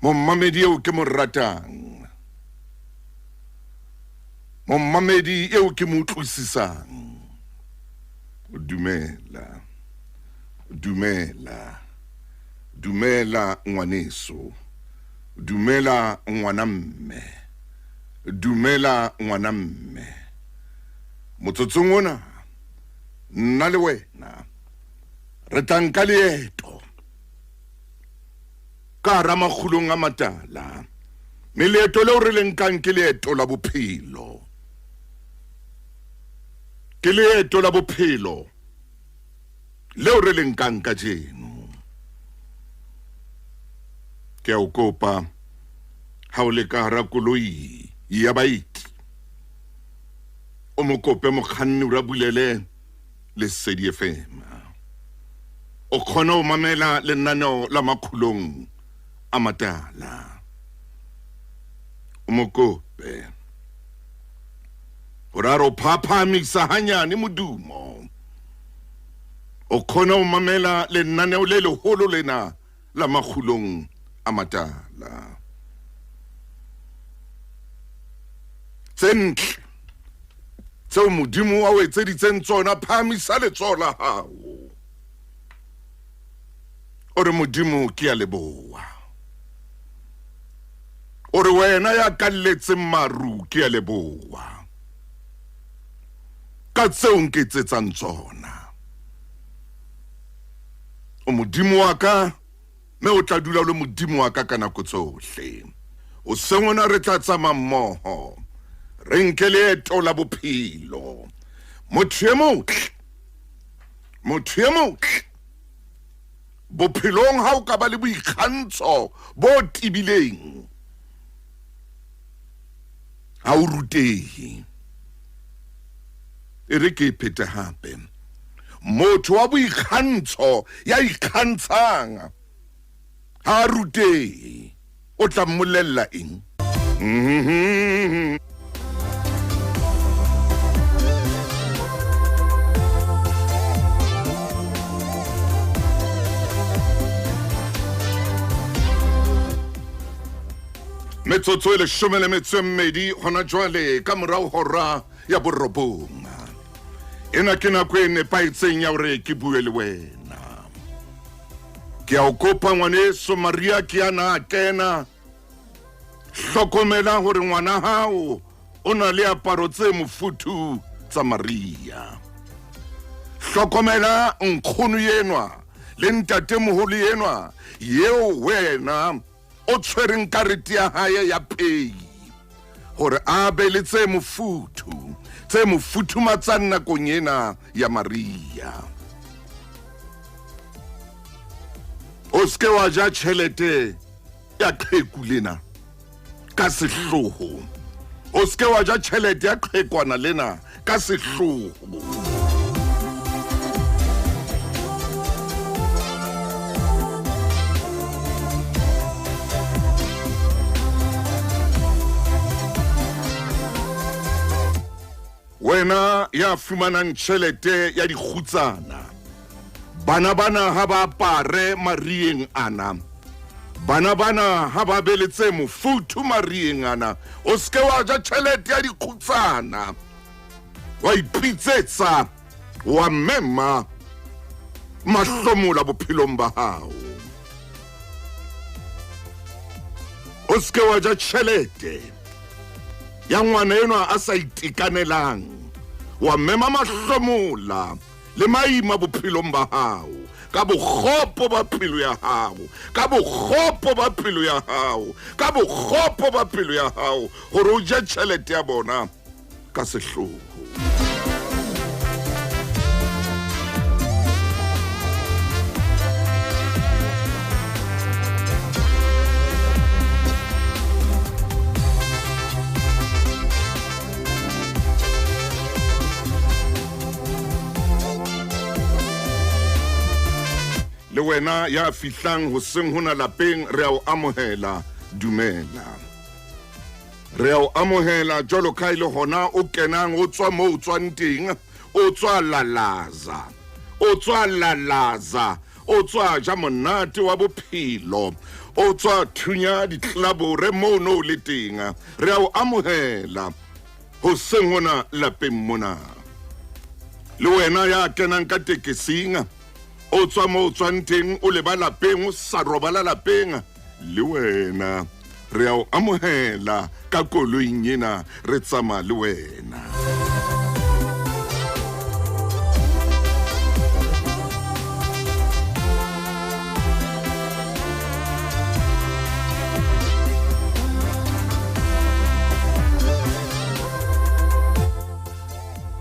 Momamedi eo ke mo ratang, momamedi eo ke mo utlwisisang. Dumela, dumela, dumela ngwaneso, dumela ngwana mme, dumela ngwana mme. Motsotsong ona nna le wena re tla nka leeto ka hara makgulong a matala, mme leeto leo re le nkang ke leeto la bophelo. Ke leeto la bophelo leo re le nkang kajeno. Ke a o kopa, ha o le ka hara koloi ya baeti, o mo kope mokganni o ra bulele Lesedi FM. O kgone ho mamela lenaneo la Makgulong a Matala. O mo kope hore a re o phaphamisa hanyane modumo. O kgone ho mamela lenaneo le leholo lena la Makgulong a Matala. Tse ntle tseo Modimo a o etseditseng tsona, phahamisa letsoho la hao. O re, Modimo, ke a leboha. O re, wena ya kalletseng maru, ke a leboha ka tseo nketsetsang tsona. O Modimo wa ka, mme o tla dula o le Modimo wa ka ka nako tsohle. Hoseng hona re tla tsamaya mmoho, re nke leeto la bophelo. Motho e motle, motho e motle, bophelong ha o ka ba le boikgantsho bo tebileng, ha o rutehe. E re ke e phete hape. Motho wa boikgantsho ya ikgantshang ha a rutehe. O tla mmolella eng? Metsotso e leshome le metso e mmedi hona jwale ka morao hora ya borobong. Ena ke nako e nepahetseng ya hore ke bue le wena. Ke a o kopa ngwaneso Maria ke ana a kena. Hlokomela hore ngwana hao o na le aparo tse mofuthu tsa Maria. Hlokomela nkgono enwa le ntatemoholo enwa yeo wena o tshwereng karete ya hae ya pay hore a be le tse mofuthu tse mo futhumatsang nakong ena ya Maria. O se ke wa ja tjhelete ya qheku lena ka sehloho. O se ke wa ja tjhelete ya qhekwana lena ka sehloho. Wena ya fumanang tjhelete ya dikgutsana, bana bana ha ba apare marieng ana, bana bana ha ba be le tse mofuthu marieng ana. O se ke wa ja tjhelete ya dikgutsana, wa ipitsetsa wa mema mahlomola bophelong ba hao. O se ke wa ja tjhelete ya ngwana enwa a sa itekanelang, wa mema mahlomola le maima bophelong ba hao ka bokgopo ba pelo ya hao, ka bokgopo ba pelo ya hao, ka bokgopo ba pelo ya hao, hore o je tjhelete ya bona ka sehloho. Le wena ya fihlang hoseng hona lapeng, re a o amohela. Dumela. Re a o amohela jwalo ka e le hona o kenang o tswa moo o tswang teng, o tswa lalaza, o tswa lalaza, o tswa ja monate wa bophelo. O tswa thunya ditlabore moo no le teng. Re a o amohela hoseng hona lapeng mona. Le wena ya kenang ka tekesing, o tswa mo o tswang teng, o leba lapeng, o sa robala lapeng, le wena re a o amohela ka koloing ena, re tsamaya le wena.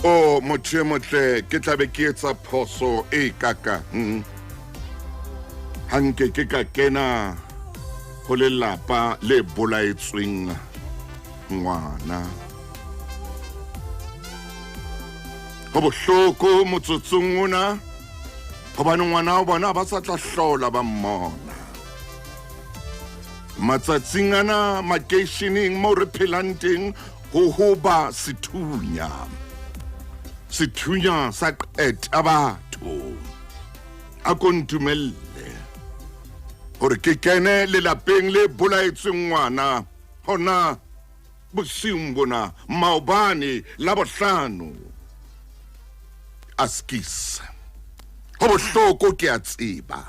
O motho e motle, ke tlabe ke etsa phoso e kakang ha nke ke ka kena ho lelapa le bolaetsweng ngwana. Ho bohloko motsotsong ona, hobane ngwana wa bona ba sa tla hlola ba mmona. Matsatsing ana makeisheneng moo re phelang teng, ho hoba sethunya. Sethunya sa qeta batho. A ko ntumelle hore ke kene lelapeng le bolaetsweng ngwana hona bosiung bona maobane la bohlano. Askis. Ho bohloko ke a tseba.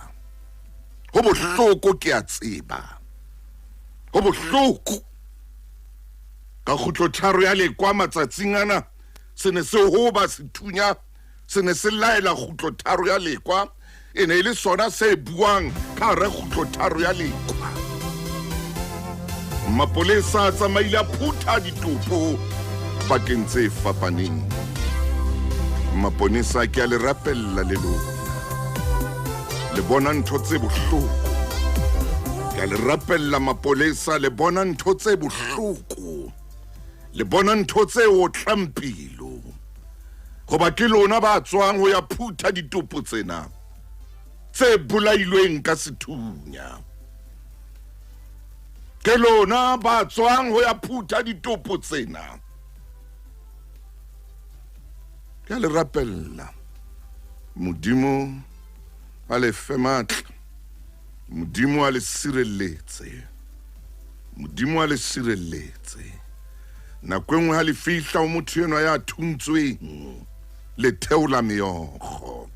Ho bohloko ke a tseba. Ho bohloko. Ka kgutlotharo ya lekwa matsatsing ana se ne se hoba sethunya, se ne se laela kgutlotharo ya lekwa, e ne e le sona se buang ka hara kgutlotharo ya lekwa. Mapolesa a tsamaile a phutha ditopo bakeng tse fapaneng. Maponesa, ke a le rapella le lona. Le bona ntho tse bohloko. Ke a le rapella mapolesa, le bona ntho tse bohloko. Le bona ntho tse otlang pelo. Hoba ke lona ba tswang ho ya phutha ditopo tsena tse bolailweng ka sethunya. Ke lona ba tswang ho ya phutha ditopo tsena. Ke a le rapella. Modimo a le fe matla. Modimo a le sireletse. Modimo a le sireletse. Nako e nngwe ha le fihla ho motho enwa ya thuntsweng, le theola meokgo.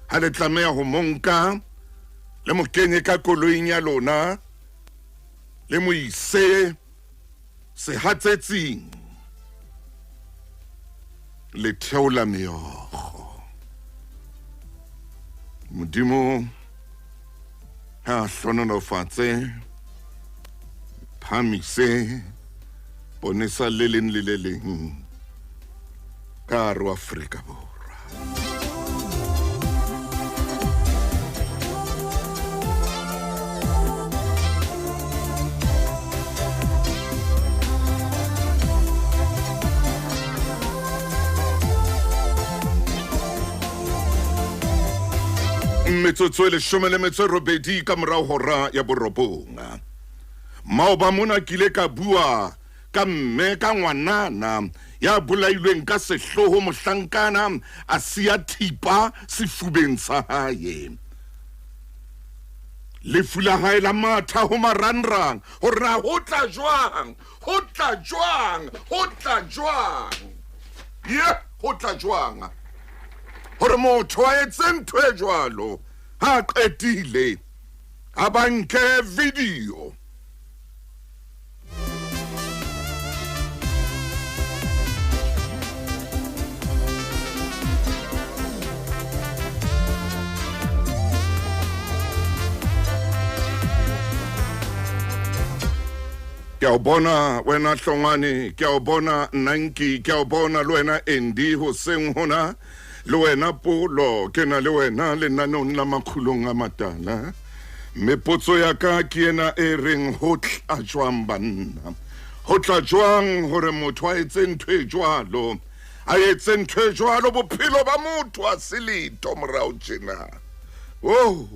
Ha le tlameha ho mo nka, le mo kenye ka koloing ya lona, le mo ise sehatsetsing, le theola meokgo. Modimo ha hlohonolofatse, phamise ponesa le leng le le leng ka hare ho Afrika Borwa. Metsotso e leshome le metso e robedi ka morao hora ya borobong. Maoba mona ke ile ka bua ka mme ka ngwanana ya bolailweng ka sehloho, mohlankana a siya thipa sefubeng sa hae. Lefu la hae la matha ho marangrang hore na ho tla jwang, ho tla jwang, ho tla jwang, ye ho tla jwang hore motho a etse ntho e jwalo. Ha a qetile a ba nke video. Ke a o bona wena Hlongwane, ke a o bona Nanki, ke a o bona le wena Andy hoseng hona, le wena Polo, ke na le wena lenaneong la Makgulong a Matala. Mme potso ya ka ke ena e reng, ho tla jwang banna? Ho tla jwang hore motho a etse ntho e jwalo? A etse ntho e jwalo, bophelo ba motho a se letho morao tjena. Oh,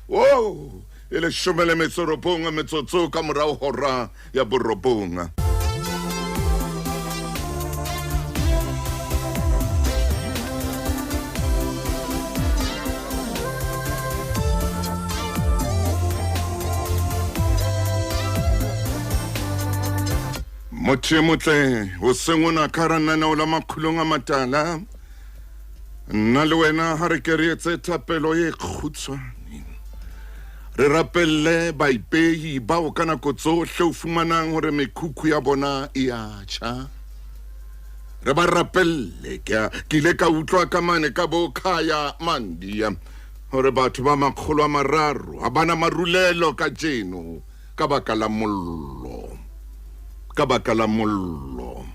oh, e leshome le metso robong metsotso ka morao hora ya borobong. Motho e motle hoseng ona ka hara lenaneo la Makgulong a Matala. Nna le wena ha re ke re etse thapelo e kgutshwane. Re rapelle baipehi bao ka nako tsohle o fumanang hore mekhukhu ya bona e a tjha. Re ba rapelle. Ke ile ka utlwa ka mane ka bo Khaya Mandia hore batho ba 300 ha bana marulelo kajeno ka baka la mollo. Ka baka la mollo.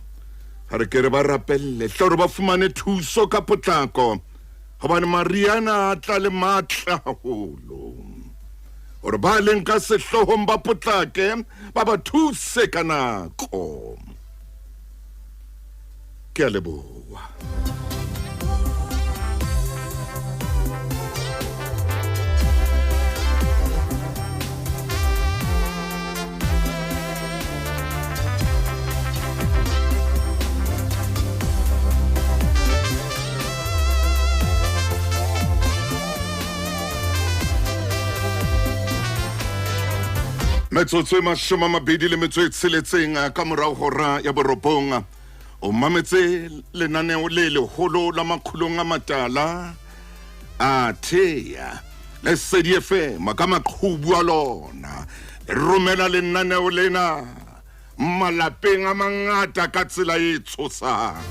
Ha re ke re ba rapelle hle hore ba fumane thuso ka potlako, hobane mariana a tla le matla haholo. Hore ba leng ka sehloohong ba potlake, ba ba thuse ka nako. Ke a leboha. Metsotso e 26 ka morao hora ya borobong. O mametse lenaneo le leholo la Makgulong a Matala a Thea Lesedi FM ka maqhubu a lona. Le romela lenaneo lena malapeng a mangata ka tsela e tshosang.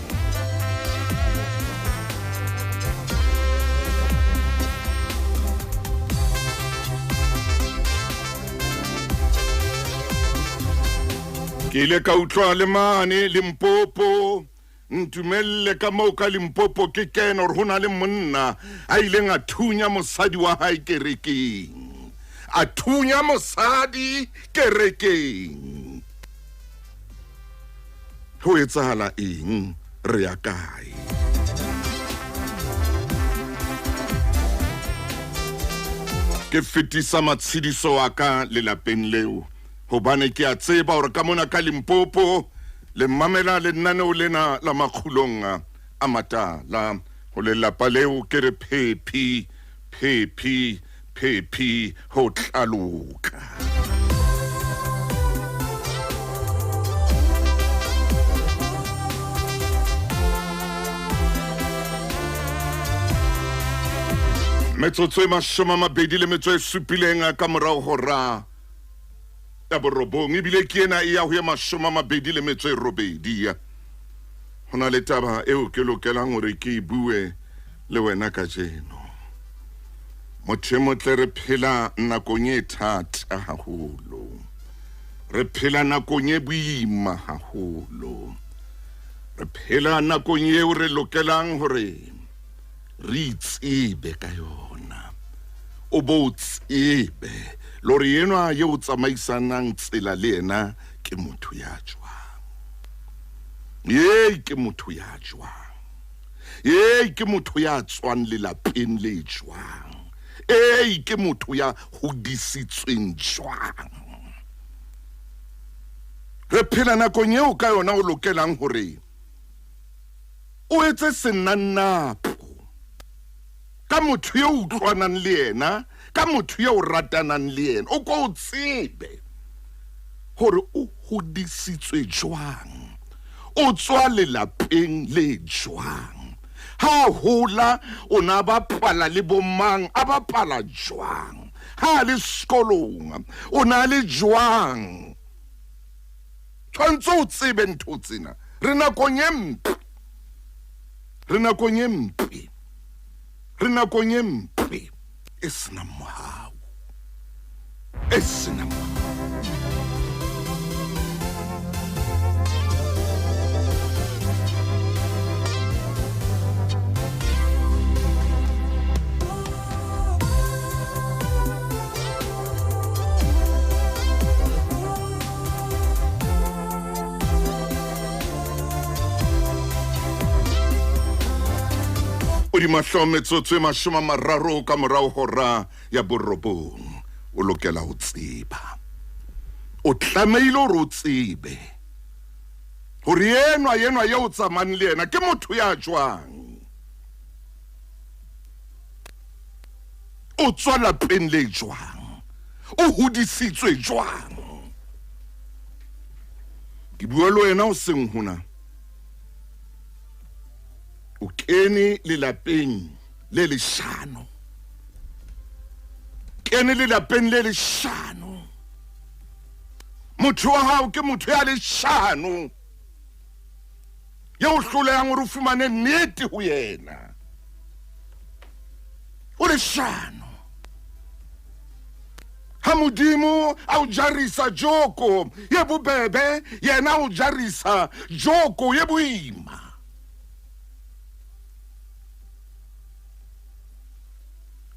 Ke ile ka utlwa le mane Limpopo, ntumelle ka moo ka Limpopo ke kene hore ho na le monna a ileng a thunya mosadi wa hae kerekeng. A thunya mosadi kerekeng. Ho etsahala eng? Re ya kae? Ke fetisa matshidiso a ka lelapeng leo, hobane ke a tseba hore ka mona ka Limpopo le mamela lenaneo lena la Makgulong a Matala. Ho lelapa leo ke re phephi, phephi, phephi ho tla loka. Metsotso e 27 ka morao hora ya borobong, ebile ke ena e ya ho ye 28. Ho na le taba eo ke lokelang hore ke e bue le wena kajeno. Motho e motle, re phela nakong e thata haholo. Re phela nakong e boima haholo. Re phela nakong eo re lokelang hore re itsebe ka yona. O bo o tsebe le hore enwa eo o tsamaisanang tsela le yena ke motho ya jwang. Ee, ke motho ya jwang. Ee, ke motho ya tswang lelapeng le jwang. Ee, ke motho ya hodisitsweng jwang. Re phela nakong eo ka yona o lokelang hore o etse senannapo ka motho eo utlwanang le yena, ka motho eo ratanang le yena. O ko o tsebe hore o hodisitswe jwang, o tswa lelapeng le jwang, ha hola o na bapala le bomang, a bapala jwang, ha le sekolong o na le jwang. Tshwantse o tsebe ntho tsena. Re nakong e mpe, re nakong e mpe, re nakong e mpe e senang mohau, e senang mohau. O di mahlo metsotso e 30 ka morao hora ya borobong. O lokela ho tseba, o tlamehile hore o tsebe hore enwa enwa eo o tsamayang le yena ke motho ya jwang, o tswa lapeng le jwang, o hodisitswe jwang. Ke bua le wena o seng hona. O kene lelapeng le leshano. Kene lelapeng le leshano. Motho wa hao ke motho ya leshano. Ye o hlolehang hore o fumane nnete ho yena. O leshano. Ha Modimo a o jarisa joko ye bobebe, yena o jarisa joko ye boima.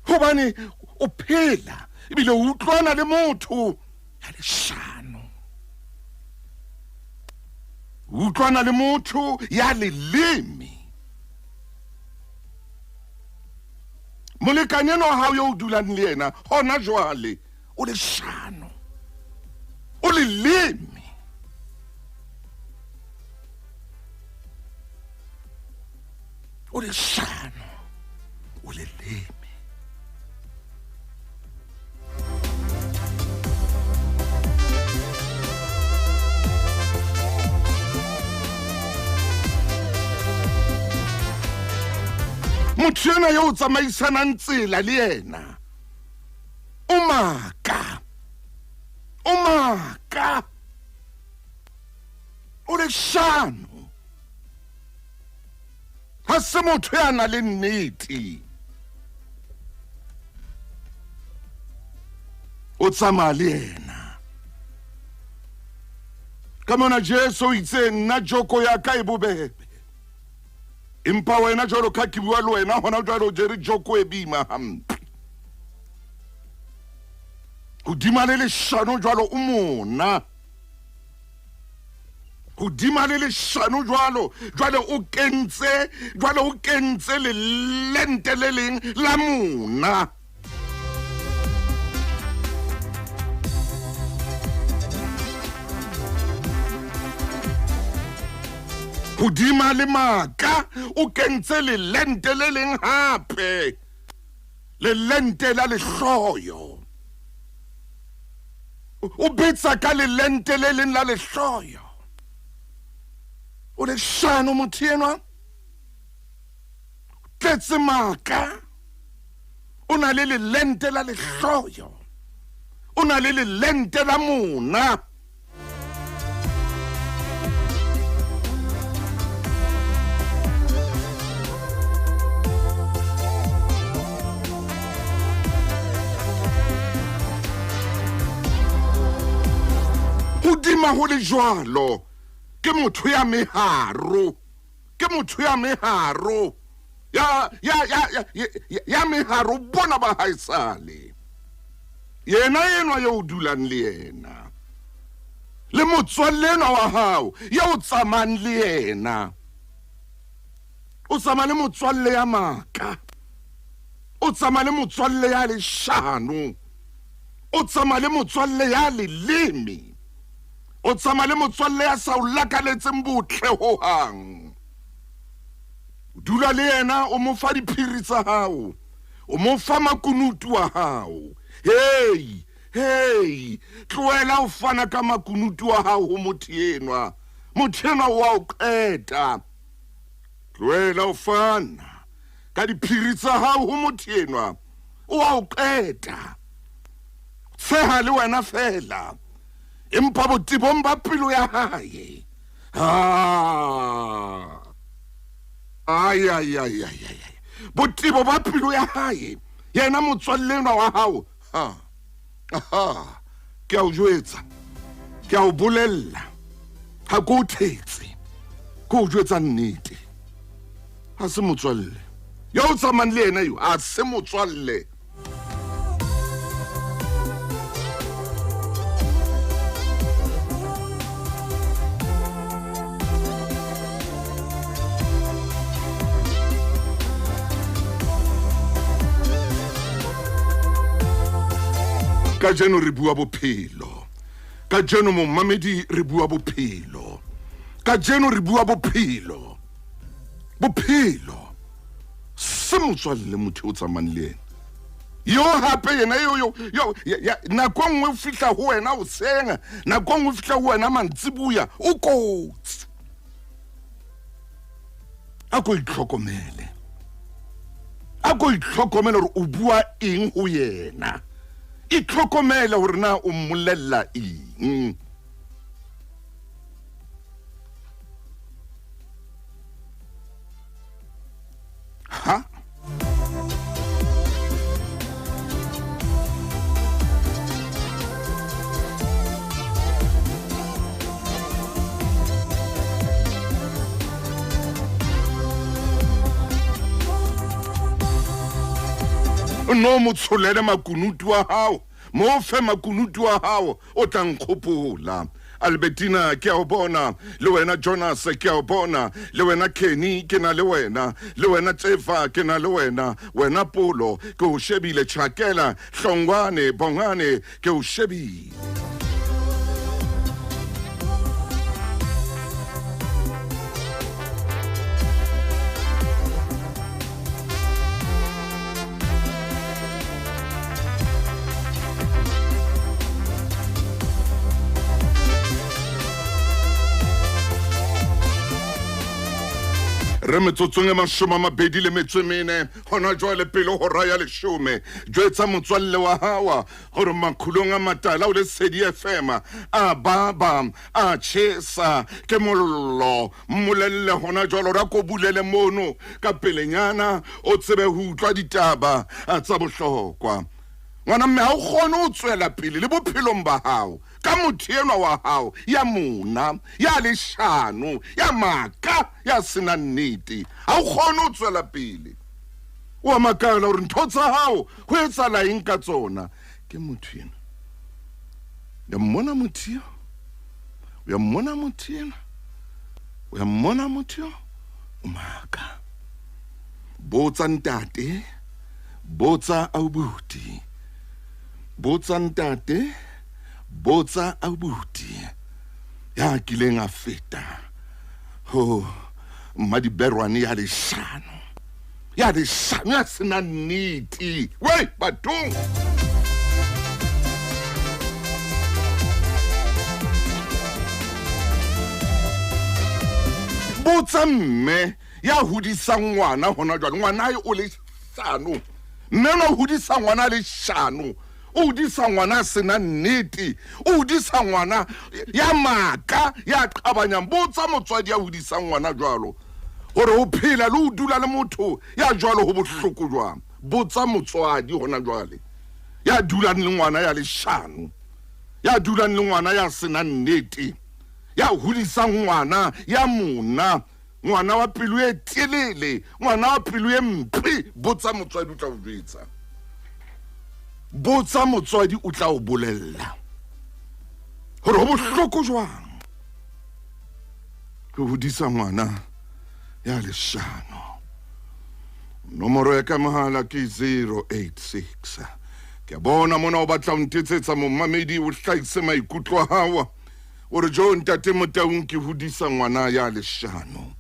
Hobane o phela ebile o utlwana le motho ya leshano. O utlwana le motho ya leleme. Molekane enwa wa hao yo o dulang le yena hona jwale o leshano, o leleme. O leshano, o leleme. Motho enwa yo o tsamaisanang tsela le yena o maaka, o maaka, o leshano, ga se motho ya na le nnete. O tsamaya le yena ka mona. Jesu o itse, nna joko ya ka e bobebe. Empa wena jwalo ka ke bua le wena hona jwale o jere joko e boima hampe. Hodima le leshano jwalo o mona. Hodima le leshano jwalo, jwale o kentse, jwale o kentse lelente le leng la mona. Hodima le maaka o kentse lelente le leng hape, lelente la lehloyo. O betsa ka lelente le leng la lehloyo. O leshano motho enwa, tletse maaka, o na le lelente la lehloyo, o na le lelente la mona. Hodima ho le jwalo, ke motho ya meharo, ke motho ya meharo, ya, ya, ya, ya, ya, ya meharo bona ba haesale. Yena enwa yo o dulang le yena, le motswalle enwa wa hao yo o tsamayang le yena, o tsamaya le motswalle ya maaka, o tsamaya le motswalle ya leshano, o tsamaya le motswalle ya leleme, o tsamaya le motswalle ya sa o lakaletseng botle hohang. O dula le yena, o mo fa diphiri tsa hao, o mo fa makunutu a hao. Hei, hei, tlohela ho fana ka makunutu a hao ho motho enwa. Motho enwa o a o qeta. Tlohela ho fana ka diphiri tsa hao ho motho enwa, o a o qeta. Tsheha le wena fela, empa botebong ba pelo ya hae, ah, ai, ai, ai, ai, ai, ai, botebo ba pelo ya hae, yena motswalle enwa wa hao, ha, aha, ke a o jwetsa, ke a o bolella, ha ke o thetse, ke o jwetsa nnete. Ha se motswalle yo o tsamayang le yena yo, ha se motswalle. Kajeno re bua bophelo. Kajeno momamedi re bua bophelo. Kajeno re bua bophelo. Bophelo. Se motswalle motho o tsamayang le yena. Yo hape yena yo yo yo nako e nngwe o fihla ho wena hoseng, nako e nngwe o fihla ho wena mantsibuya, o kotsi. A ko itlhokomele, a ko itlhokomele gore o bua eng ho yena. Itlhokomele gore na o mmolella eng. Ha no mo tsholele makunutu a hao, mo fe makunutu a hao, o tla nkgopola. Albertina, ke a o bona, le wena Jonas, ke a o bona, le wena Kenny, ke na le wena, le wena Tsefa, ke na le wena, wena Polo, ke o shebile, Chakela, Hlongwane, Bongane, ke o shebile. Re metsotsong e 24 gona jwale pele hora ya 10. Jwetsa motswalle wa hawa gore makhulong a matala o le Sedi FM a baba a chesa ke mollo. Mmolelle gona jwale gore a ko bulele mono ka pelenyana o tsebe ho utlwa ditaba tsa bohlokwa. Ngwana mme ha o kgone ho tswela pele le bophelong ba hao ka motho enwa wa hao ya mona, ya leshano, ya maka, ya senang nnete. Ha o kgone ho tswela pele. O a makala hore ntho tsa hao ho etsahala eng ka tsona. Ke motho ena. Ya mmona motho eo? O ya mmona motho ena? O ya mmona motho eo? O maka. Botsa ntate, botsa abuti. Botsa ntate, botsa abuti. Ya kileng a feta ho mmadiberwane ya leshano. Ya leshano ya sena nnete. Wei, bathong. Botsa mme ya hodisang ngwana hona jwale, ngwana hae o leshano. Mme o hodisa ngwana leshano, o hodisa ngwana a sena nnete, o hodisa ngwana ya maka, ya qabanyang. Botsa motswadi ya hodisang ngwana jwalo hore o phela le o dula le motho ya jwalo ho bohloko jwang. Botsa motswadi hona jwale ya dulang le ngwana ya leshano, ya dulang le ngwana ya senang nnete, ya hodisang ngwana ya mona, ngwana wa pelo e telele, ngwana wa pelo e mpe. Botsa motswadi o tla o jwetsa. Botsa motswadi o tla o bolella hore ho bohloko jwang ho hodisa ngwana ya leshano. Nomoro ya ka mohala ke 086. Ke a bona mona o batla ho ntetsetsa momamedi, o hlahise maikutlo a hao. O re jo ntate Motaung ke hodisa ngwana ya leshano.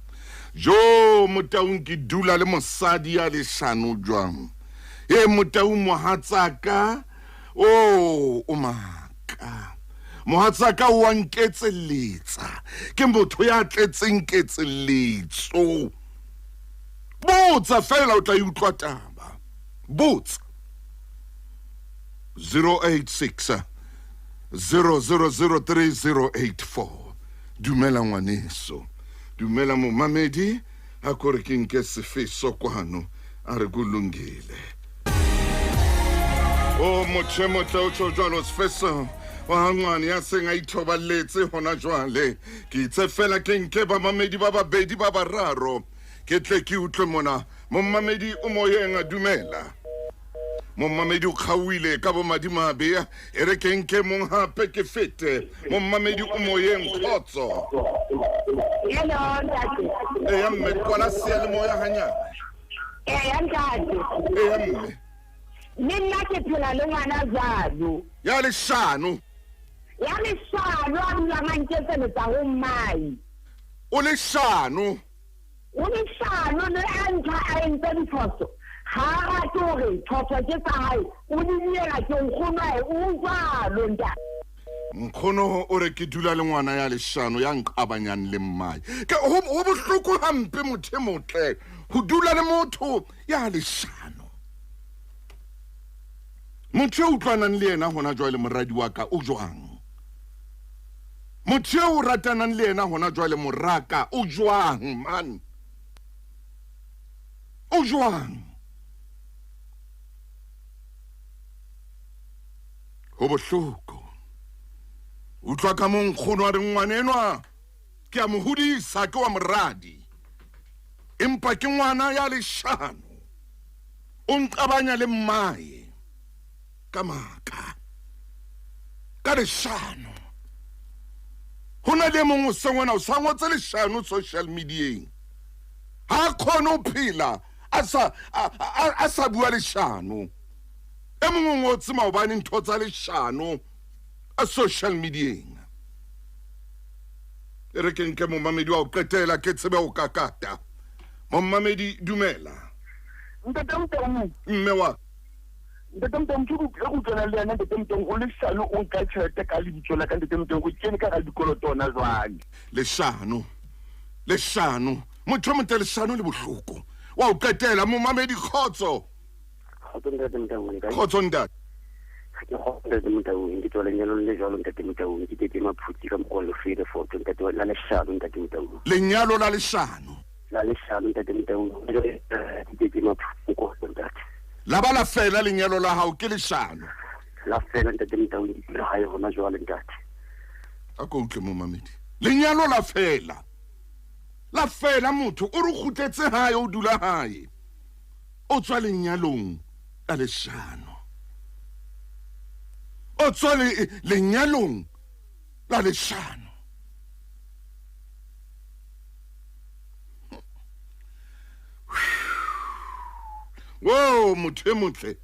Jo Motaung ke dula le mosadi ya leshano jwang. E Motaung mohatsaka o o maka. Mohatsaka o a nketselletsa. Ke motho ya tletseng ketselletso. Botsa fela o tla e utlwa taba. Botsa. 086 0003084. Dumela ngwaneso. Dumela momamedi. A kore ke nke sefeso kwano. A re kulungile. O motho e motle o tjho jwalo sefeso. Wa ngwane ya seng a ithoballetse hona jwale. Ke itse fela ke nke bamamedi ba babedi ba bararo. Ke tle ke utlwe mona. Momamedi o moyeng a dumela. Momamedi o kgaohile ka bomadimabe. E re ke nke mong hape ke fete. Momamedi o moyeng, kgotso. Hello, ntate. Eya mme, kwala seyalemoya hanyane. Eya ntate. Eya mme. Le nna ke phela le ngwana jwalo. Ya leshano. Ya leshano a dulang a nketseletsa ho mmae. O leshano. O leshano le a ntha a entse diphoso. Ha a rate hore thotho ke tsa hae, o di diela ke nkgono o jwalo ntate. Nkgono o re ke dula le ngwana ya leshano ya nqabanyang le mmae. Ke ho bohloko hampe motho e motle ho dula le motho ya leshano. Motho e utlwanang le yena hona jwale moradi wa ka o jwang? Motho e o ratanang le yena hona jwale moraka o jwang man? O jwang? Ho bohloko. Utlwa ka mo nkgono a re ngwanenwa ke a mo hodisa ke wa moradi, empa ke ngwana ya leshano, o nqabanya le mmae ka maka, ka leshano. Ho na le mong o seng wena o sa ngotse leshano social medieng, ha kgone ho phela a sa bua leshano. E mong o ngotse maobane ntho tsa leshano a social medieng. E re ke nke momamedi wa ho qetela ke tsebe ho kakata. Momamedi, dumela. Ntate Motaung. Mme wa. Ntate Motaung, ke go utlwana le yena Ntate Motaung, o leshano, o nka tjhelete ka lebitso la ka Ntate Motaung, go kene ka ga dikoloto ona jwale. Leshano. Leshano. Motho motle leshano le bohloko. Wa ho qetela momamedi, kgotso. Kgotso Ntate Motaung. Kgotso ntate. Ke kgotso Ntate Motaung, ke tswa lenyalong le jwalo Ntate Motaung, ke tete Maphuti ka mokgwa lefele foto Ntate la leshano Ntate Motaung. Lenyalo la leshano. La leshano Ntate Motaung, ke tete Maphuti kgotso ntate. La ba la fela lenyalo la hao ke leshano. La fela Ntate Motaung, ke tla hae hona jwale ntate. A ko utlwe momamedi. Lenyalo la fela. La fela motho o re kgutletse hae o dula hae. O tswa lenyalong la leshano. O tswa lenyalong la leshano. Wo motho e motle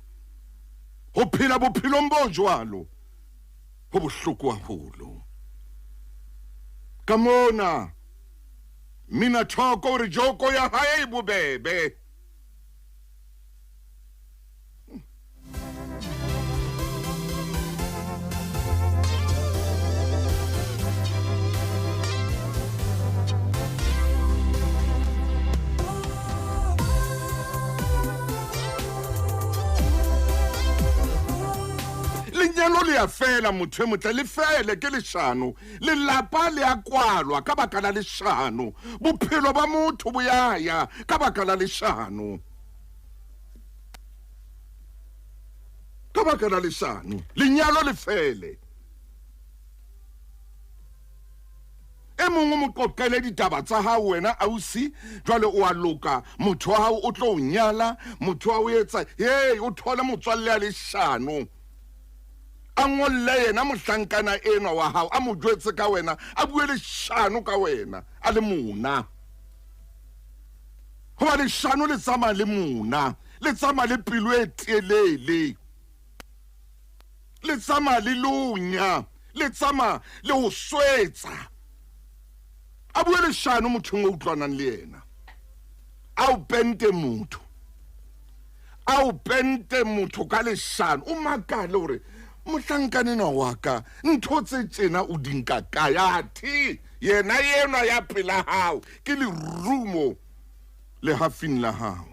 ho phela bophelong bo jwalo ho bohloko haholo. Ka mona Mina Thoko re joko ya hae e bobebe. Lenyalo le a fela motho e motle, le fele ke leshano. Lelapa le a kwalwa ka baka la leshano. Bophelo ba motho bo ya ya ka baka la leshano. Ka baka la leshano. Lenyalo le fele. E mongwe mo qoqele ditaba tsa hao wena ausi, jwale o a loka, motho wa hao o tlo o nyala, motho wa o etsa, hey, o thole motswalle a leshano. A ngolle yena mohlankana enwa wa hao, a mo jwetse ka wena, a bue leshano ka wena, a le mona. Hoba leshano le tsamaya le mona, le tsamaya le pelo e telele, le tsamaya le lonya, le tsamaya le ho swetsa. A bue leshano mothong o utlwanang le yena. A o pente motho. A o pente motho ka leshano. O makale hore mohlankane wa ka ntho tse tjena o di nka kae? Athe yena enwa ya pela hao ke lerumo lehafing la hao.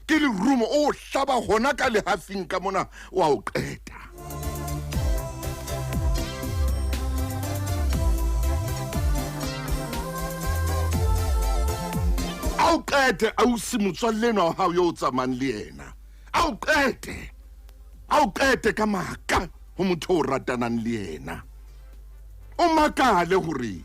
Ke lerumo o hlaba hona ka lehafing ka mona wa o qeta. A o qete ausi motswalle enwa wa hao yo o tsamayang le yena. A o qete. A o qete ka maka ho motho o ratanang le yena. O makale hore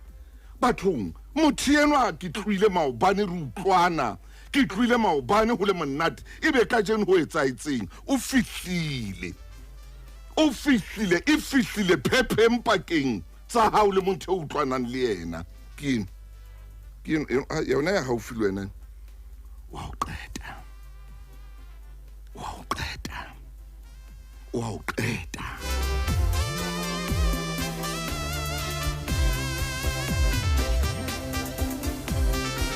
bathong motho enwa ke tlohile maobane re utlwana, ke tlohile maobane ho le monate, ebe kajeno ho etsahetseng? O fihlile. O fihlile, e fihlile phepheng pakeng tsa hao le motho o utlwanang le yena. Ke yona ya haufi le wena. Wa o qeta. Wa o qeta. Wa o qeta.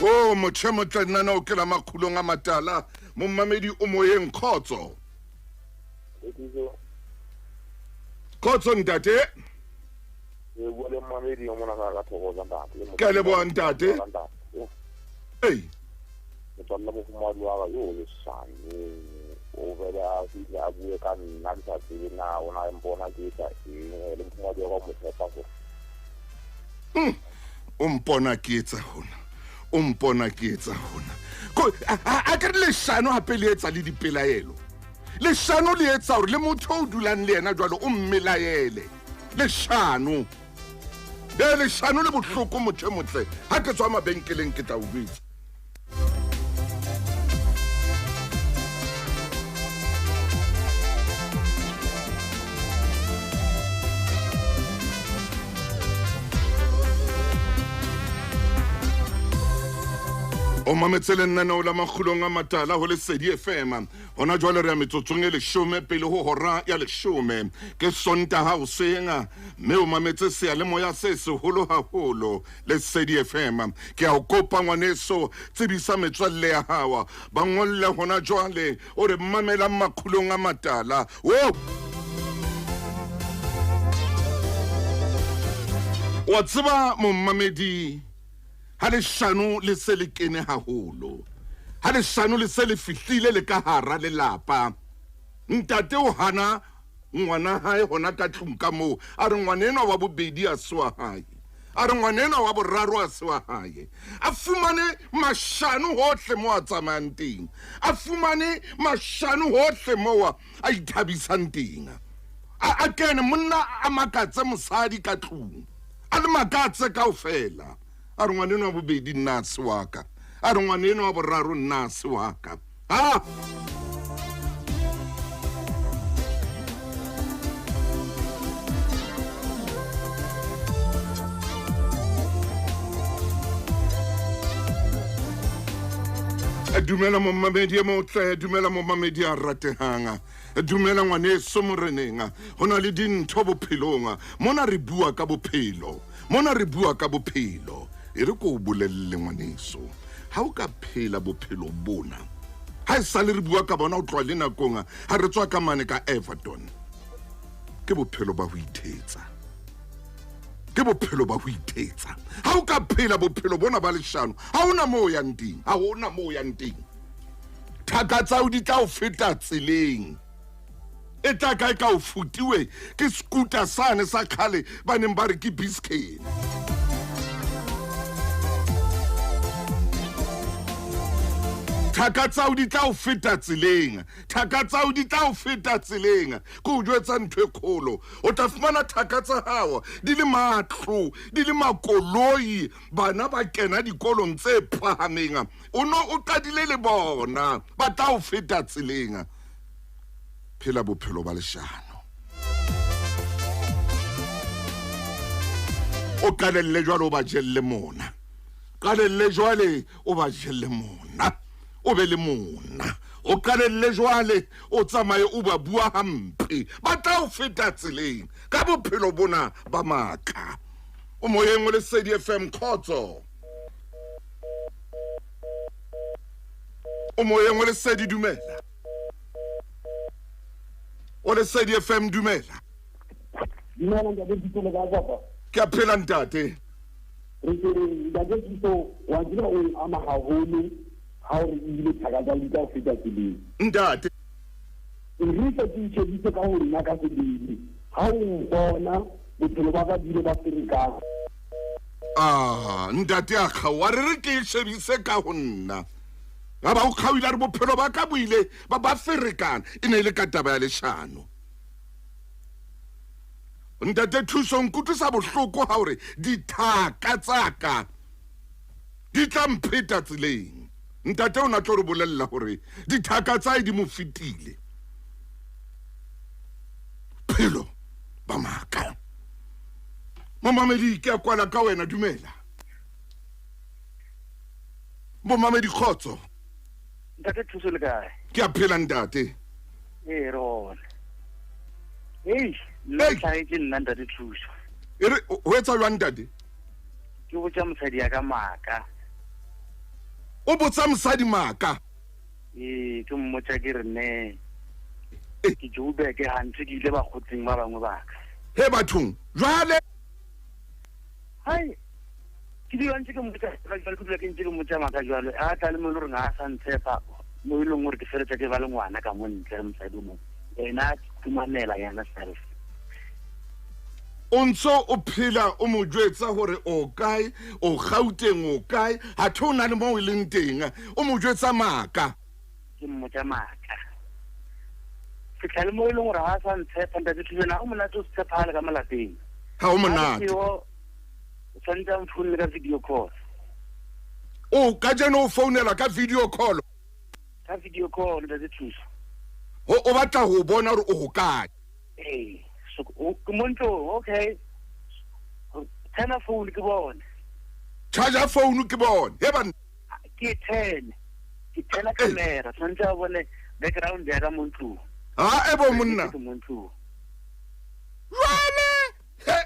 O motho e motle nna o kela makgulong a matala. Mommamedi o moyeng, khotso. Khotso ntate. Ke a leboha ntate. Ei. Motswalle mofumahadi wa ka yo leshano o bele a fihle a bue ka nna ke sa tsebe na o na mpona ke etsa eng le mofumahadi wa ka o mo tshepa gore O mpona ke etsa hona, o mpona ke etsa hona. Ko a ke re leshano hape le etsa le dipelaelo. Leshano le etsa hore le motho o dulang le yena jwalo o mmelaele. Leshano. Be leshano le bohloko motho e motle. Ha ke tswa mabenkeleng ke tla o jwetsa. O mametse lenaneo la Makgulong a Matala ho Lesedi FM. Hona jwale re ya metsotsong e 10 pele ho hora ya 10. Ke Sontaha hoseng, mme o mametse seyalemoya se seholo haholo, Lesedi FM. Ke a o kopa ngwaneso, tsebisa metswalle ya hao, ba ngolle hona jwale o re mamelang Makgulong a Matala. O wa tseba mommamedi, ha leshano le se le kene haholo, ha leshano le se le fihlile le ka hara lelapa, ntate o hana ngwana hae hona ka tlung ka moo, a re ngwana enwa wa bobedi a se wa hae, a re ngwana enwa wa boraro a se wa hae, a fumane mashano hohle moo a tsamayang teng, a fumane mashano hohle moo a ithabisang teng, a kene monna a makatse mosadi ka tlung, a le makatse kaofela, a re ngwana enwa wa bobedi nna a se wa ka, a re ngwana enwa wa boraro nna a se wa ka. Ha dumela momamedi e motle, dumela momamedi a ratehang, dumela ngwaneso moreneng. Ho na le dintho bophelong mona, re bua ka bophelo mona, re bua ka bophelo. E re ko o bolelle ngwaneso, ha o ka phela bophelo bona, ha e sale re bua ka bona o tloha le nakong ha re tswa ka mane ka Everton, ke bophelo ba ho ithetsa, ke bophelo ba ho ithetsa. Ha o ka phela bophelo bona ba leshano, ha hona moo o yang teng, ha hona moo o yang teng. Thaka tsa hao di tla o feta tseleng, e tla kae ka o futiwe ke scooter sane sa kgale ba neng ba re ke biscuit. Thaka tsa hao di tla o feta tseleng, thaka tsa hao di tla o feta tseleng. Ke o jwetsa ntho e kgolo, o tla fumana thaka tsa hao di le matlo, di le makoloi, bana ba kena dikolong tse phahameng, o no o qadile le bona, ba tla o feta tseleng. Phela bophelo ba leshano, o qalelle jwale o ba jelle mona, qalelle jwale o ba jelle mona, o be le mona, o qalelle jwale o tsamaye o ba bua hampe, ba tla o feta tseleng ka bophelo bona ba maaka. O moyeng o Lesedi FM, khotso. O moyeng o Lesedi, dumela. O Lesedi FM, dumela. Dumela ntate Thuso, le kae papa? Ke a phela ntate. Re ke ntate Thuso, wa tseba o ama haholo ha o re ebile thaka tsa di tla o feta tseleng. Ntate. Re se ke itshebise ka ho nna ka sebele. Ha o mpona bophelo ba ka bile ba ferekana. Ah, ntate a kgaoha, re re ke shebise ka ho nna. Ha ba o kgaohile a re bophelo ba ka bo ile ba ba ferekana, e ne e le ka taba ya leshano. Ntate Thuso, nkutlwisa bohloko ha o re dithaka tsa ka di tla mpheta tseleng. Ntate o na tlo re bolella hore dithaka tsa hae di mo fetile. Phelo ba maaka. Momamedi, ke a kwala ka wena, dumela. Momamedi, kgotso. Ntate Thuso le kae? Ke a phela ntate. Ee, re gona. Ei, nna Ei. tlhagetse nna ntate Thuso. E re ho etsa jwang ntate? Ke botsa mosadi ya ka maaka. O botsa mosadi maaka? Ee, ke mmotsa ke re ne ke Joburg gantsi ke ile bakgotsing ba bangwe baka. He bathong jwale Hai, ke dula ntse ke mmotsa ka jwalo, ke dula ke ntse ke mmotsa maka jwalo. A tla le mo e le goreng ga a sa ntshepa, mo e leng gore ke feletsa ke ba le ngwana ka mo ntle le mosadi o mongwe. Ena a tumamela yena self. O ntso o phela o mo jwetsa hore o kae, o Gauteng o kae, hathe o na le mo o leng teng, o mo jwetsa maka. Ke mmotsa maka. Fitlha le mo e leng gore ga a sa ntshepa, ntate Thubena, ga o monate o se tshepagale ka mo lapeng. Ha o monate. O tshwanetse a mfounele ka video call. O kajeno o founela ka video call? Ka video call, ntate Thuso. O batla ho bona hore o hokae? Ee, so ke mo ntlong, okay. Turn-a phone ke bone. Charge phone ke bone. He banna. Ke turn. Ke turn-a camera, tshwanetse a bone background ya ka mo ntlong. Ha e bo monna. Ke mo ntlong. Jwale he.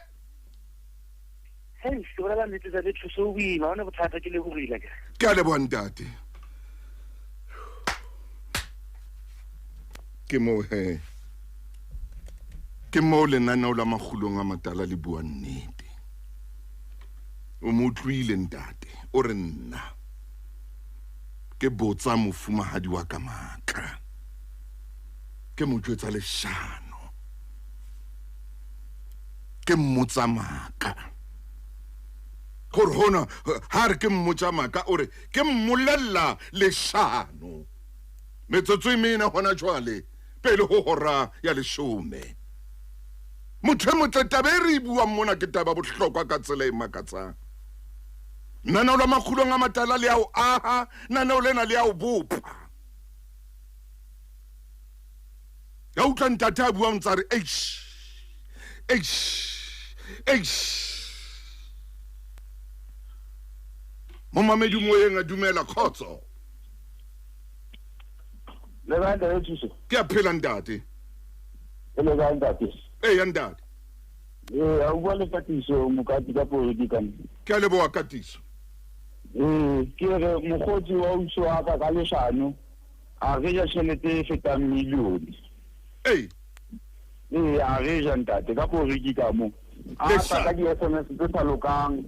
Hei, ke bolela nnete tsa Thuso o boima, ha hona bothata, ke lebohile ke. Ke a leboha ntate. Ke moo he. Ke moo lenaneo la Makgulong a Matala le bua nnete. O mo utlwile ntate, o re nna ke botsa mofumahadi wa ka maka. Ke mo jwetsa leshano. Ke mmotsa maka. Gore hona ha re ke mmotsa maka, o re ke mmolella leshano. Metsotso e mene hona jwale pele ho hora ya leshome. Motho e motle, taba e re e buang mona ke taba bohlokwa ka tsela e makatsang. Naneo la Makgulong a Matala le a o aha, naneo lena le a o bopa. Ya utlwa ntate a buang tsa re eish, eish, eish. Momamedi moyeng a dumela khotso. Le kae ntate Thuso? Ke a phela ntate. Le kae ntate? Ee ya ntate. Ee, a bua le Katiso Mokati ka Poriki ka mo. Ke a leboha Katiso. Ee, ke re mokgotsi wa ausi wa ka ka leshano a re ja tjhelete e fetang milione. Ee. Ee, a re ja ntate ka Poriki ka mo. A tla ka di-S_M_S tse sa lokang,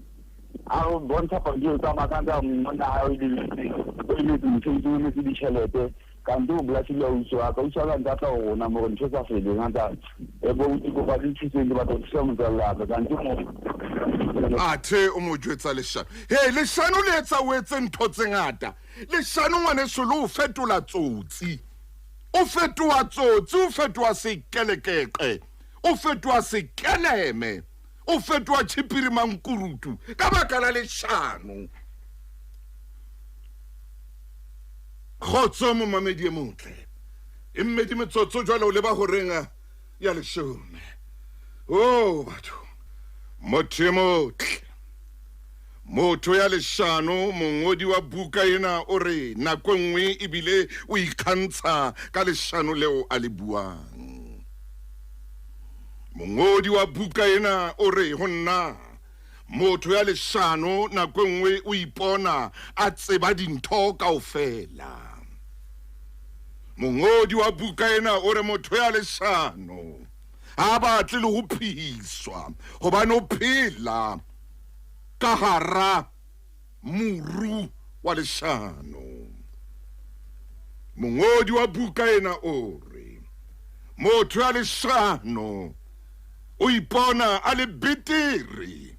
a re bontsha pampiri tsa maka tsa monna ha o lebetse, o lebetse ntho o lebetse ditjhelete. Kante o blasile ausi wa ka, ausi wa ka ntse a tla ho rona mo re ntho tsa feleng, a ntsa e bo ke kopa le nthuseng, ke batla ho thusa motswalle wa ka, kante mo Athe o mo jwetsa leshano. He, leshano le etsa o etse ntho tse ngata. Leshano ngwaneso le o fetola tsotsi. O fetoha tsotsi, o fetoha sekelekeqe, o fetoha sekeleme, o fetoha tjhipiri mankurutu ka baka la leshano. Kgotso momamedi e motle. E mmedi metsotso jwale o leba horeng ya leshome. Oh batho. Motho e motle. Motho ya leshano, mongodi wa buka ena o re nako e nngwe ebile o ikgantsha ka leshano leo a le buang. Mongodi wa buka ena o re ho nna motho ya leshano nako e nngwe o ipona a tseba dintho kaofela. Mongodi wa buka ena o re motho ya leshano ha batle le ho phiswa hobane o phela ka hara moru wa leshano. Mongodi wa buka ena o re motho ya leshano o ipona a le betere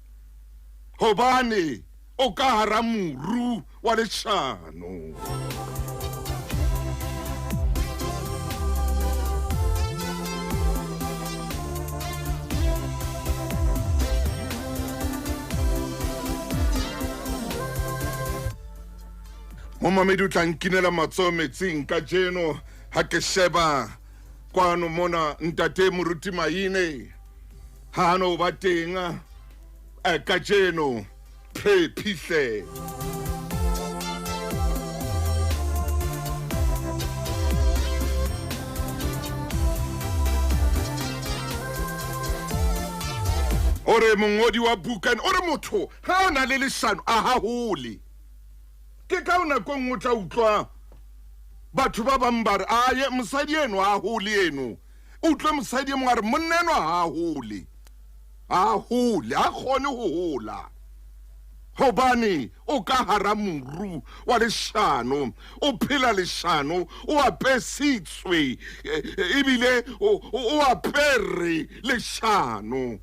hobane o ka hara moru wa leshano. Momamedi o tla nkinela matsoho metsing kajeno ha ke sheba kwano mona ntate Moruti Maine ha no ba teng kajeno phephihle. O re mongodi wa buka o re motho ha o na le leshano a hahole. Ke ka o nako nngwe o tla utlwa Batho ba bang ba re, aye, mosadi eno ha hole eno. Utlwe mosadi e mongwe a re, monna eno ha hole. Ha hole, ha kgone ho hola. Hobane o ka hara moru wa leshano, o phela leshano, o apesitswe, ebile o apere leshano.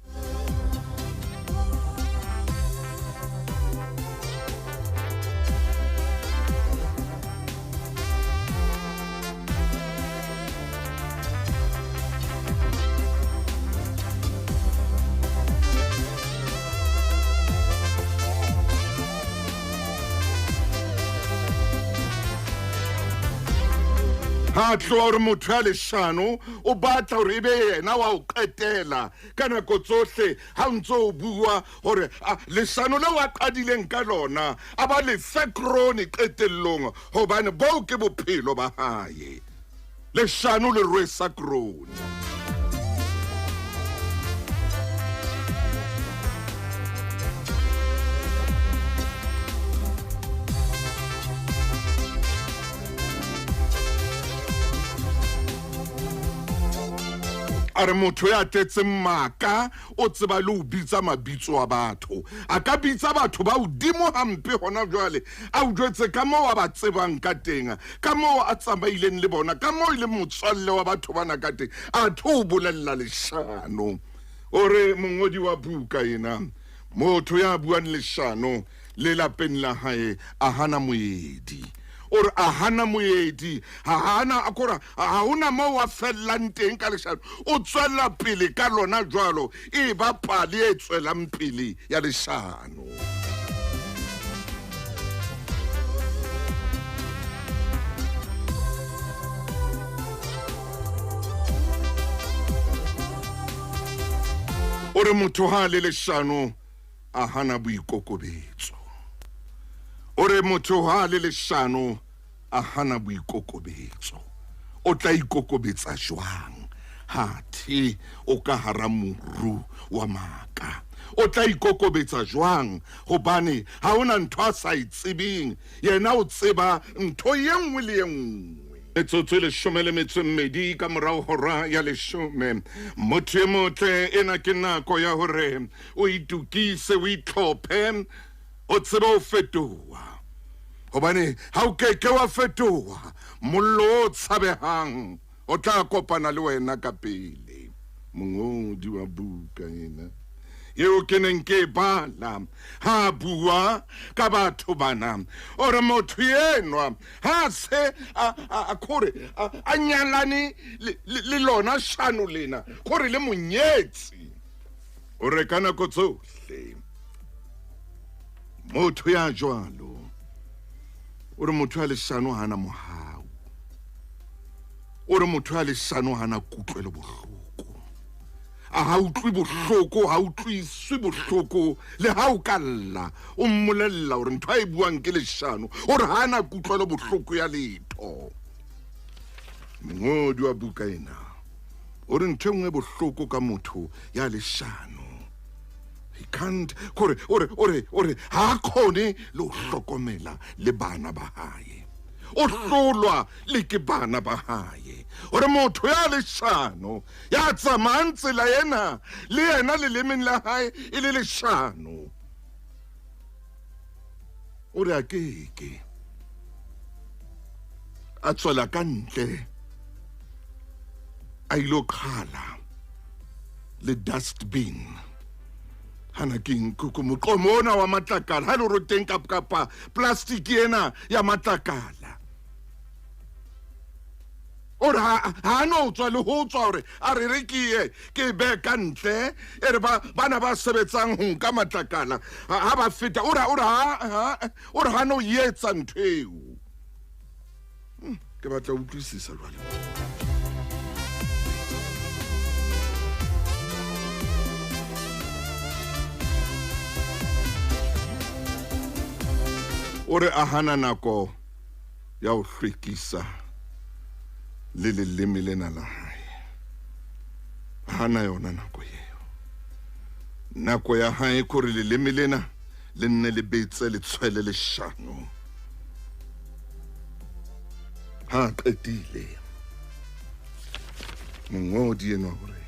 Ha tloha hore motho ya leshano o batla hore e be yena wa o qetela ka nako tsohle ha o ntse o bua hore leshano leo a qadileng ka lona a ba lefe krone qetellong, hobane boo ke bophelo ba hae. Leshano le rwesa krone. A re motho ya tletseng maaka o tseba le ho bitsa mabitso a batho. A ka bitsa batho ba hodimo hampe hona jwale, a o jwetse ka moo a ba tsebang ka teng, ka moo a tsamaileng le bona, ka moo e leng motswalle wa batho bana ka teng, a tho o bolella leshano. O re mongodi wa buka ena, motho ya buang leshano le lapeng la hae a hana moedi. O re a hana moedi, ha hana a kora, ha hona moo a fellang teng ka leshano, o tswela pele ka lona jwalo, e ba pale e tswelang pele ya leshano. O re motho ha le leshano a hana boikokobetso. O re motho ha le leshano a hana boikokobetso. O tla ikokobetsa jwang ha the o ka hara moru wa maka? O tla ikokobetsa jwang hobane ha hona ntho a sa e tsebeng, yena o tseba ntho ye nngwe le ye nngwe. Metsotso e 12 ka morao hora ya 10. Motho e motle, ena ke nako ya hore o itukise, o itlhophe, o tsebe ho fetoha. Hobane ha o keke wa fetoha, mollo o tshabehang o tla kopana le wena ka pele. Mongodi wa buka ena eo ke neng ke e bala ha bua ka batho bana, o re motho enwa ha se a kore a nyalane le lona shano lena, kore le monyetsi. O re ka nako tsohle motho ya jwalo, o re motho ya leshano hana mohau, o re motho ya leshano hana kutlwelo bohloko, a ha utlwe bohloko, ha utlwiswe bohloko, le ha o ka lla o mmolella hore ntho a e buang ke leshano, o re hana kutlwelo bohloko ya letho. Mongodi wa buka ena o re ntho e nngwe bohloko ka motho ya leshano, he can't, kore o re ha kgone le ho hlokomela le bana ba hae, o hlolwa le ke bana ba hae. O re motho ya leshano ya tsamayang tsela ena le yena lelemeng la hae e le leshano, o re a keke a tswela ka ntle a ilo qhala le dustbin. Hana ke nkuku moqomo ona wa matlakala, ha le hore teng kapa plastic ena ya matlakala. O re ha no tswa le ho tswa hore a re re ke ye ke be ka ntle, e re bana ba sebetsang ho nka matlakala ha ba feta, o re ha no etsa ntho eo. Ke batla ho utlwisisa jwale. O re a hana nako ya ho hlwekisa le leleme lena la hae. Hana yona nako eo. Nako ya hae kore leleme lena le nne le betse le tshwele leshano. Ha a qetile mongodi enwa hore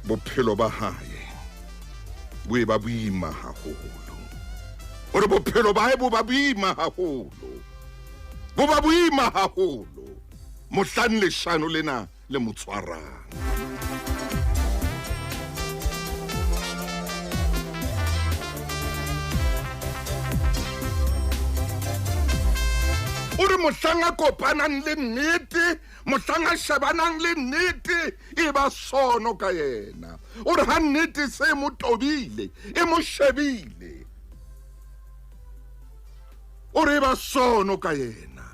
bophelo ba hae bo e ba boima haholo, hore bophelo ba hae bo ba boima haholo, bo ba boima haholo mohlang leshano lena le mo tshwarang. O re mohlang a kopanang le nnete, mohlang a shebanang le nnete, e ba sono ka yena. O re ha nnete se mo tobile, e mo shebile, o re e ba sono ka yena.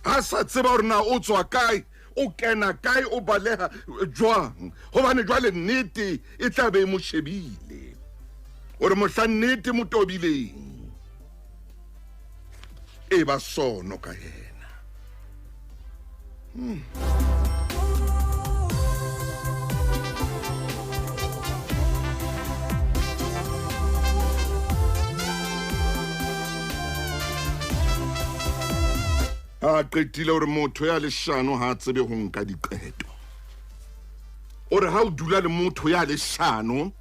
Ha sa tseba hore na o tswa kae, o kena kae, o baleha jwang, hobane jwale nnete e tla be e mo shebile. O re mohla nnete mo tobileng, e ba sono ka yena. A qetile hore motho ya leshano ha a tsebe ho nka diqeto. O re ha o dula le motho ya leshano,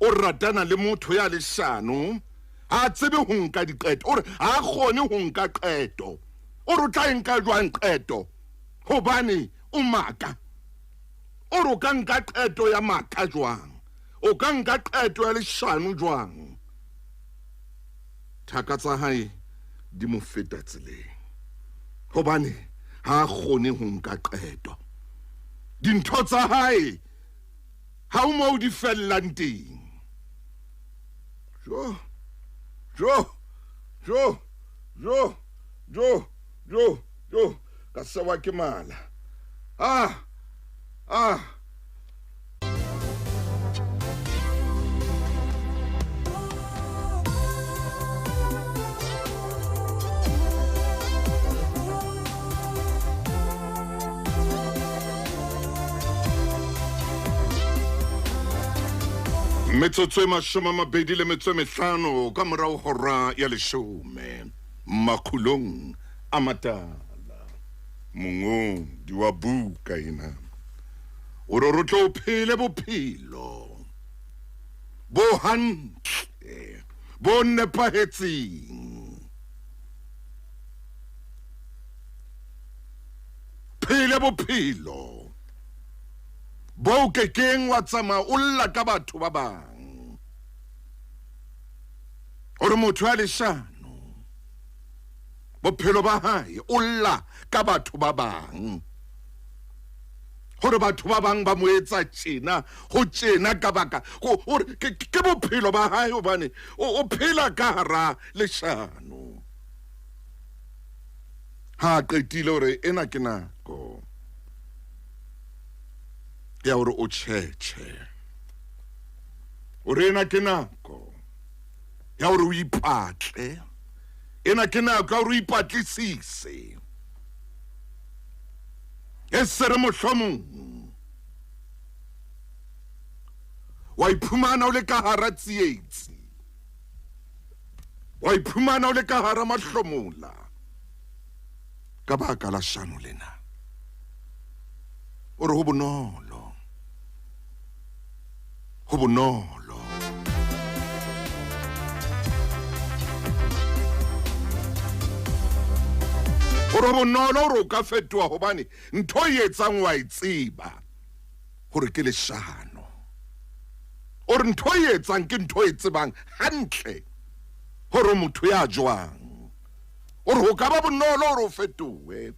o ratana le motho ya leshano, ha a tsebe ho nka diqeto. O re ha a kgone ho nka qeto. O re o tla e nka jwang qeto? Hobane o maka. O re o ka nka qeto ya maka jwang? O ka nka qeto ya leshano jwang? Thaka tsa hae di mo feta tseleng, hobane ha a kgone ho nka qeto. Dintho tsa hae ha o moo di fellang teng. Jo, jo, jo, jo, jo, jo, jo, ka sewa ke mala. Ah, ah. Metsotso e 25 ka morao hora ya 10, makgulong a matala. Mongodi wa buka ena o re re tlo phele bophelo bo hantle, bo nepahetseng. Phele bophelo bo kekeng wa tsamaya o lla ka batho ba bang. Hore motho ya leshano bophelo ba hae o lla ka batho ba bang, hore batho ba bang ba mo etsa tjena, ho tjena ka baka hore ke bophelo ba hae, hobane o phela ka hara leshano. Ha qetile hore ena ke nako ya hore o tjhetjhe, o re ena ke nako ya hore o ipatle, ena ke nako ya hore o ipatlisise. E se re mohlomong wa iphumana o le ka hara tsietsi, wa iphumana o le ka hara mahlomola ka baka la shano lena. O re ho bonolo, ho bonolo. O re bonolo hore o ka fetoha, hobane ntho e etsang wa e tseba hore ke leshano. O re ntho e etsang ke ntho e tsebang hantle hore motho ya jwang. O re ho ka ba bonolo hore o fetohe.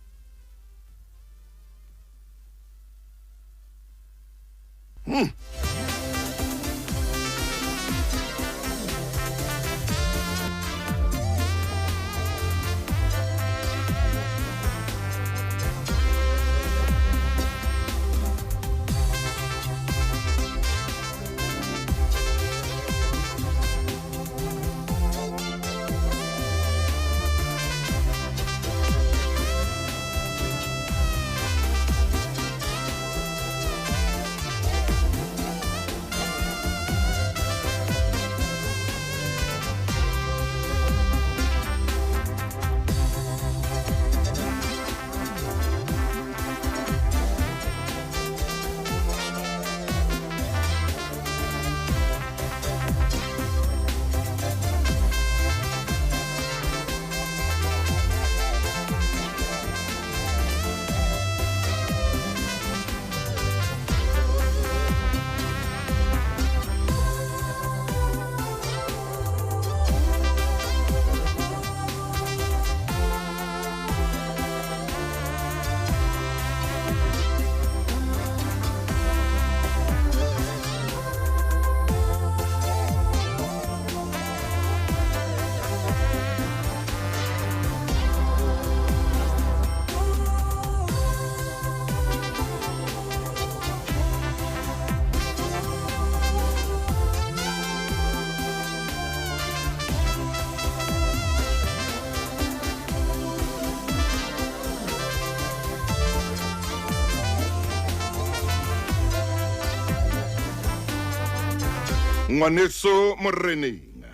Ngwaneso moreneng,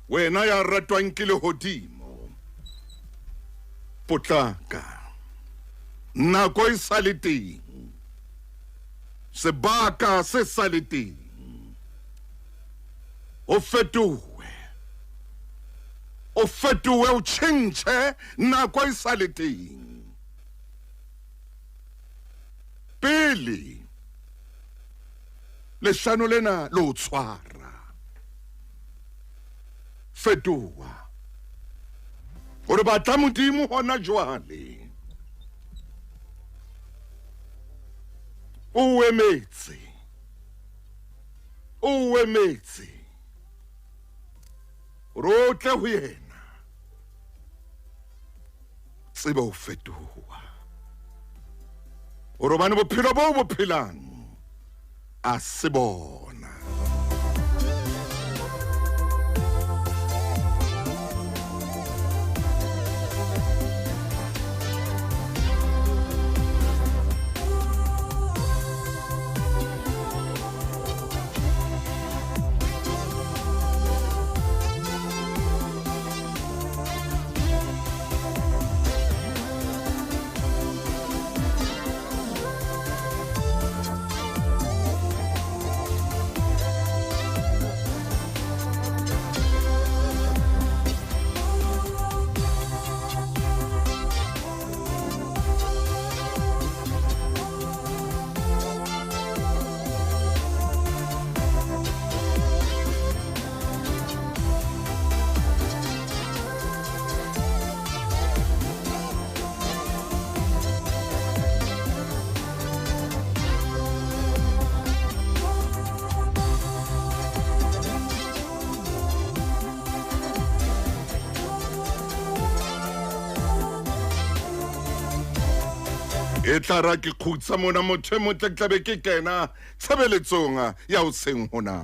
wena ya ratwang ke lehodimo, potlaka, nako e sa le teng, sebaka se sa le teng, o fetohe, o fetohe, o tjhentjhe, nako e sa le teng. Pele leshano lena le o tshwara, fetoha gore batla Modimo hona jwale. O emetse, o emetse gore o tle ho yena, tsebe ho fetoha, gore hobane bophelo bo bo phelang a se bona. E tla ra ke khutsa mona, motho e motle, ke tlabe ke kena tshebeletsong ya hoseng hona.